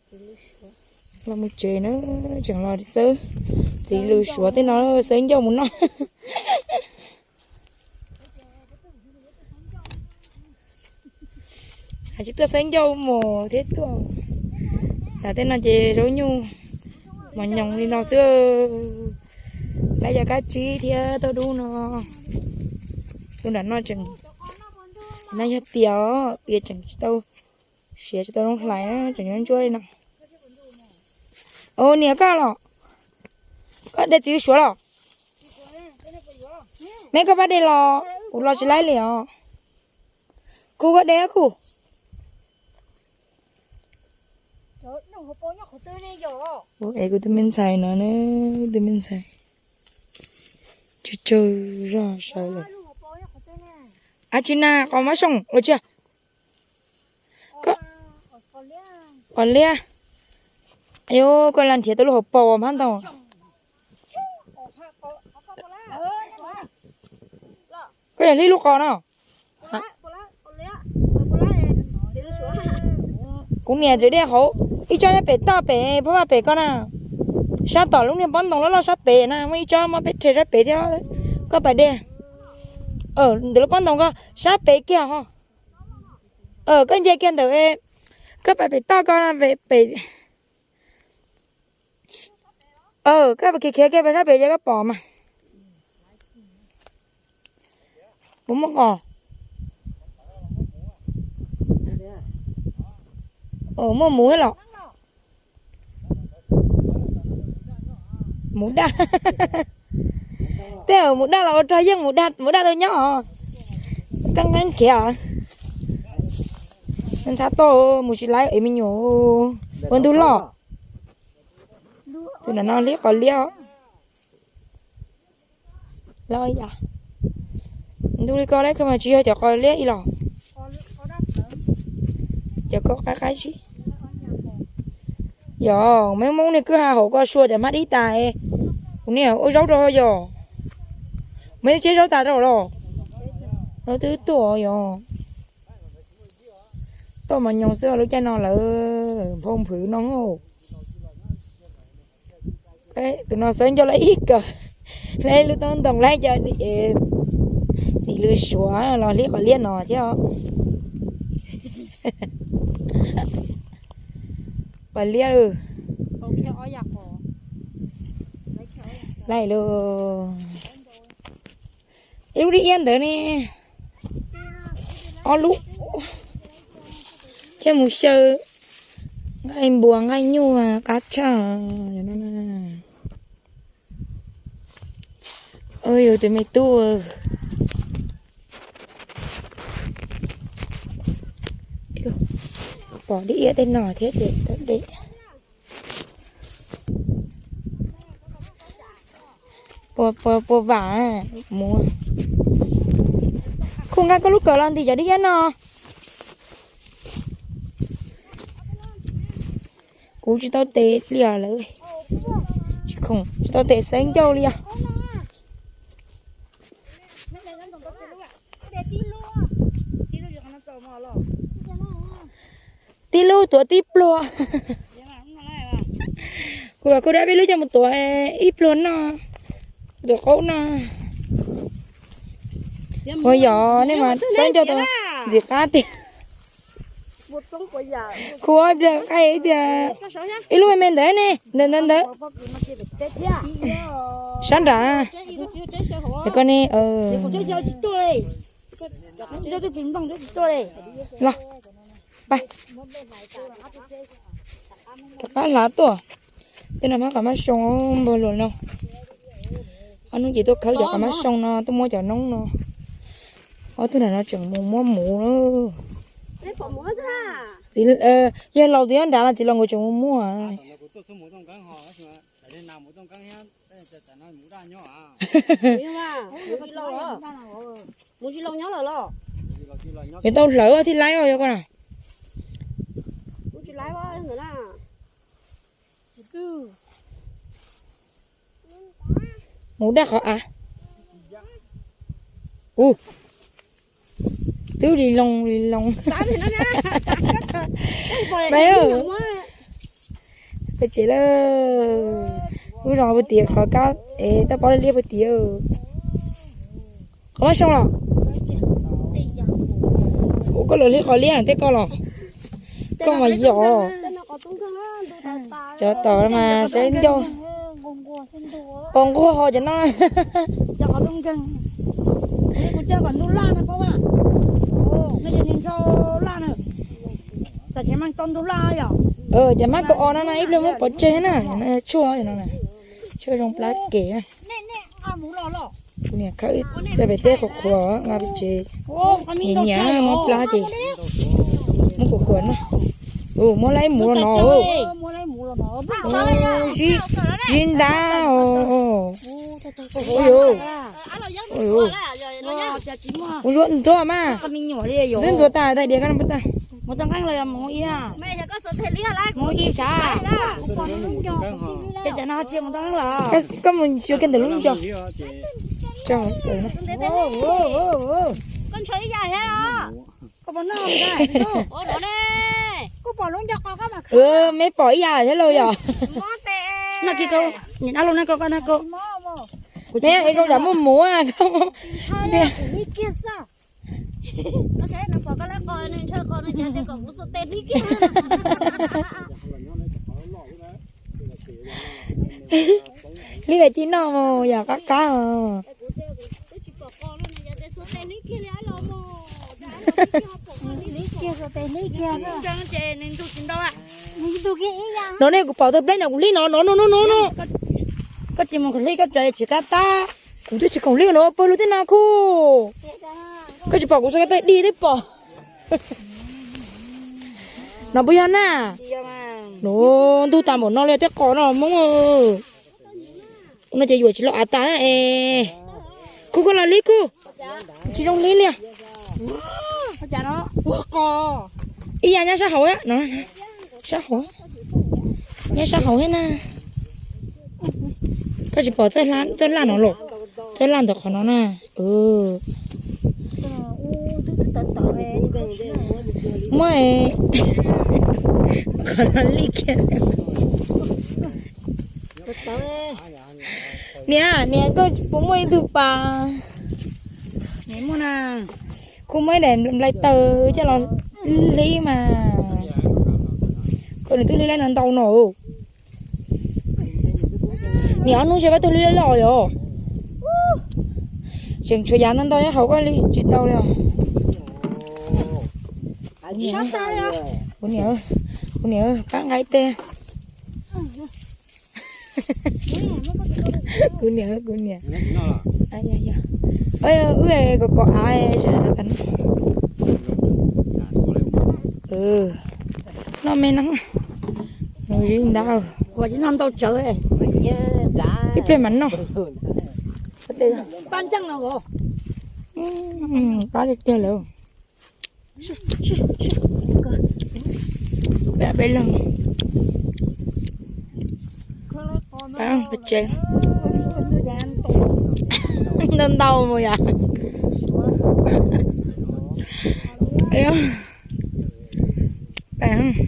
Los mus tsev na, tseem los xawb txiv lws suav tej no, xawb ncauj mus noj. Hais tsis tuaj xawb ncauj mus thiab tuaj. Tam tej no ces zaub nyuj mos nyoos li no xwb. Lawv cov kab tsib thiab tauj dub no. Tus nram no tseem, no yog pias os, pias tseem tsis tau siav, tsis tau zoo hlais, tseem yuav ntsuab li no. Ua niam koj los, koj de txiv suav los? Me koj pab de los, kuv los tsis laib li os. Kuv koj de kuv. Es kuv tus me ntxhais no, kuv tus me ntxhais tsawg tsawg zog sawv lawm. Ab tsi na, qos mab xyooj los tsis? Qos liab. Ayu, koj lam nrhiav tau lub hauv paus hmab ntoo. Koj yog hlib lub qos no. Kuv niam tseem de hauv, ib tsob nyob pem toj pem phab vaj pem ko na. Sab tom lub niag pob ntoo loj loj sab pem na, muaj ib tsob mob peb rhe sab pem thiab. Koj pais de ntawm lub pob ntoo ko sab pem kiag ho. Koj nce kiag ntawm, koj pais pem toj ko na, pem. Koj khiav khiav kiag pem sab pem ces koj pom mas. Puas muaj qos? Muaj muv los? Muv daj. Tej muv daj los ua rog yeej, muv daj tau nyob os. Koj nqeeb khiav. Ntxhab toj mus tsis laib es me nyuam. Ua ntug loj. Tus no no liab qos liab. Los yam ntu li ko lawm koj mas tsis yog cov qos liab ib los. Cov ko qab qab zib. Yog me moob niag kwj ha hauv ko sua cov hmab dib tas. Kuv niam ua zaub rau yog. Me tsheb zaub tas rau los. Zaub twb tuaj yog. Toj mos nyoos xwb lub caij no lawv nphau nphwv no. Tus no xawb ncauj lawm ib kawm, lawv lub toob ntoo lawm cov txiv lws suav los hlib qos liab no thiab. Qos liab lawm. Laij lawm. Ib lub dib iab ntawd ne, ob lub, coj mus xyaw nqaij npua nqaij nyuj qab tshaj. Yus tus me tub pom dib iab tej no thiab ces tau de. Puas vam mus, kuj nqa koj lub kawm los ntim cov dib iab no. Kuv tsis tau tes li os lawm, tsis khoom tsis tau tes xeeb ncauj li os. Tib lub tuav tib pluag. Kuv kom kuv dab peb lub coj mus tuav ib pluag noj, tuav qaub noj. Ua yog nej mas xeeb ncauj tau ntxim qab tiag. Kuv ib pliag qaij ib pliag, ib lub me me ntawd ne, ntawd ntawd ntawd. Sab nram, koj ne. Los, rov qab hlav tuaj. Tej no hmab qos mab xyoo npog luas no. Ob hnub ces tuaj khawb cov qos mab xyoo no, tuaj muab cov noob no. Ob tug nram no tseem mus muab muv na. Yog laus txiv nyob nrad los txiv laus nkawd tseem mus muab. Yuav tau hlawv thiaj laib os yog ko na. Mus daj qhov av. Ub, twb li loo li loo. Pais, Peb tsev lawm. Ub, zoo puag tim qhov kab es toj pob liab puag tim. Qhov mab soo los? Ua koj los li qhov liab tej koj los? Koj mas yog. Cov tom mas saib ncauj. Qos nquag ho cov no. Cov qos ntuj nkeeg. Kuv coj kom ntug laj na paub. Cov mab kaum os no no ib pliag muab pov tseg na, tshuaj no, tshuaj zoo plab kev. Kuv niam khawb coj pem teb qhuav qhuav nqa pem tsev. Nyiam nyiam muab plab ces muab kuv kuam no. Muab laib mus los no. Zib, zib ntab. Ua zuag ntxuag mas. Ntxuag ntxuag tas tas diav koj no puas tas. Koj mus xyuas kiag ntawm lub nco. Meb pom ib yam thiab lauj yom. Meb zoo yam muaj muv. Hlib tas ci noj mus yom, qab qab os. No ne kuv pom tau pleb no kuv hlib no no no no no. Koj tsis mus hlib koj cov tsis qab tab. Kuv twb tsis khoom hlib no pawg lug tej no kuj. Koj tsis pom kuv txoj kab tag dig twb pom. No puas yog na? No ntug tas npaum no li tej qos no Hmoob. Ua no ces yuav tsis loj av tas na es. Kuj koj los hlib kuj. Tsis zoo hlib li. Ib yam nyob sab hauv, sab hauv, nyob sab hauv thiab na. Koj tsis pom txawj laj no los? Txawj laj ntawm qhov no na. Muab qhov no li kiag. Niam, niam, koj puas muaj ib tug pas? Kuv muaj ib daim nplai taws coj los hlib mas. Koj nws twb hlib lab ntau ntau no. Niam, ob hnub ntshe koj twb hlib loj yom. Tseem tshuav yav ntau ntau nyob hauv koj hlib tsis tau li os. Kuv niam, kuv niam pab nqa ib teg. Kuv niam, kuv niam. Wb kom kom av. Noj me no, nws zib ntab. Ib pliag mas noj. Pab tiag tiag lawm. Peb leeg peb tsev ntau ntau mus yom. Peb